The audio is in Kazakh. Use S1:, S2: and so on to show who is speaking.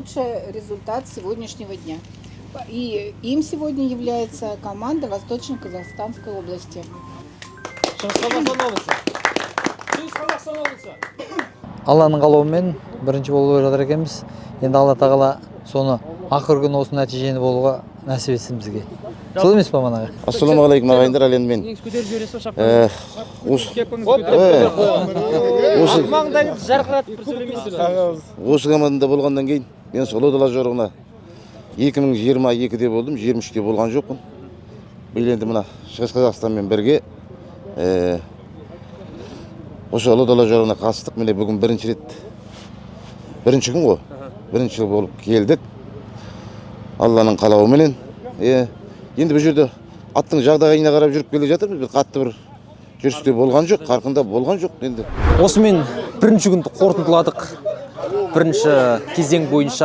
S1: Лучший результат сегодняшнего дня. И им сегодня является команда Восточно-Казахстанской области.
S2: Шығыс Қазақстан облысы. Шығыс Қазақстан облысы.
S3: Алланың қалауымен бірінші болып жатыр екенбіз. Енді Алла тағала соны ақырғы күні осы нәтижені болуға нәсіп етсін бізге. Сол емес па, Аман аға?
S4: Ассалаумағалейкум, ағайындар! Ал енді мен
S2: Негізі көтеріп жібересіз ба шапканы?
S4: Осы
S2: Кепкаңызды көтеріп.
S4: Осы
S2: Маңдайыңызды жарқыратып бір сөйлемейсіз бе?
S4: Осы командада болғаннан кейін мен осы Ұлы дала жорығына 2022-де болдым, 23-те болған жоқпын. Биыл енді мына Шығыс Қазақстанмен бірге осы Ұлы дала жорығына қатыстық. Міне, бүгін бірінші рет, бірінші күн ғой, бірінші болып келдік Алланың қалауыменен. Енді бұл жерде аттың жағдайына қарап жүріп келе жатырмыз. Бір қатты бір жүрісте болған жоқ, қарқында болған жоқ енді.
S5: Осымен бірінші күнді қорытындыладық. Бірінші кезең бойынша.